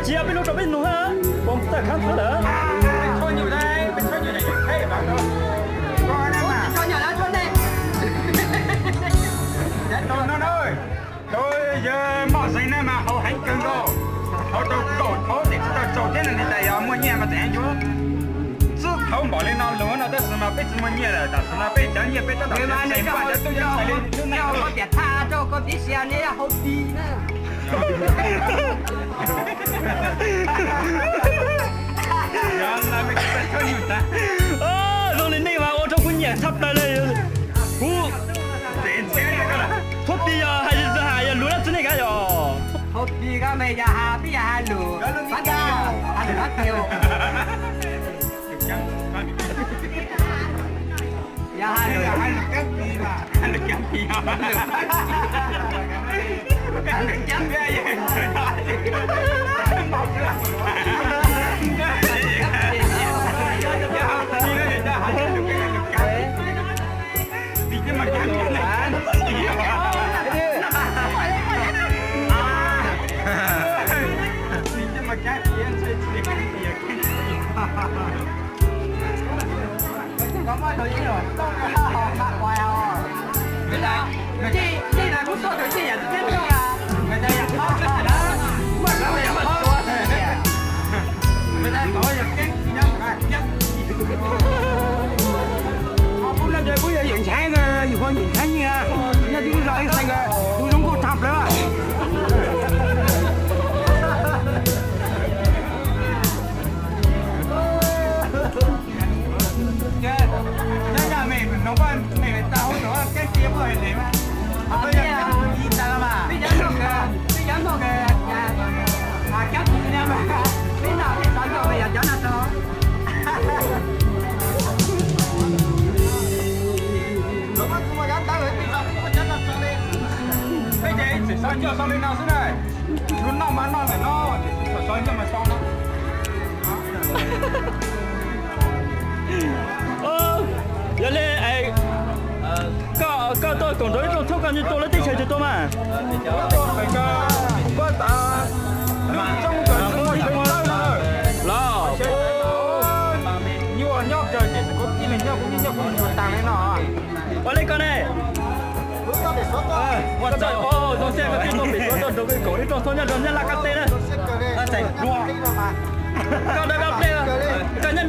Cia peb hlub rau peb nus ha, pom tawm khab thawb lawm. Tus yawg Moj Zeeg na mas haus heev kawg nkaus, haus tau kaum thoob tes tsis tau tsaus thiab no, nws tas yog muaj nyiaj mas tseem yuav txwb thaum npaum li no luag no, tab sis mas peb tsis muaj nyiaj lawm, tam sim no peb cov nyiaj peb tab tom tseem npaj cov tub cov ntxhais li lub neej. Tias thaj rau koj tib si ne, haus tis na. Zoo li nej mas ua rau kuv nyiam tshaj plaws li. Kuv thoob tis yog hais, yog luag dab tsi nej kav yog. Thoob tis koj mas yog hais, peb yog hais lus, hais lus, hais lus. Yog hais lus, hais lus, hais lus, hais lus. Kuv yog yawm ntshaib, yus ua yawm ntshaib nyiaj, nyob twb zos ib xees, tus zoo nkauj tshaj plaws. Peb ces tseem sau ncauj sau li no xwb na. Tsis tshua noj mas noj ntawm no, tseem tsis tshua sau ncauj mas sau no. Yog li koj, koj tuaj koom nrog ib rooj tshoob koj nyiag tua lawv teb chaws tsis tua mas? Tuaj pem ko, npuab tav lub tsoob ko tsis muaj chaw tawm na. Los nyuaj nyob kawg ces kuv tib leeg nyob kuv nyob kuv nyuag tag li no. Ua li koj ne, zoo siab koj thiaj tuaj pem Suav tuaj nrog peb koom ib rooj tshoob nyob rau Nyab Laj qab teb na. Koj dawb koj pleb, koj nyob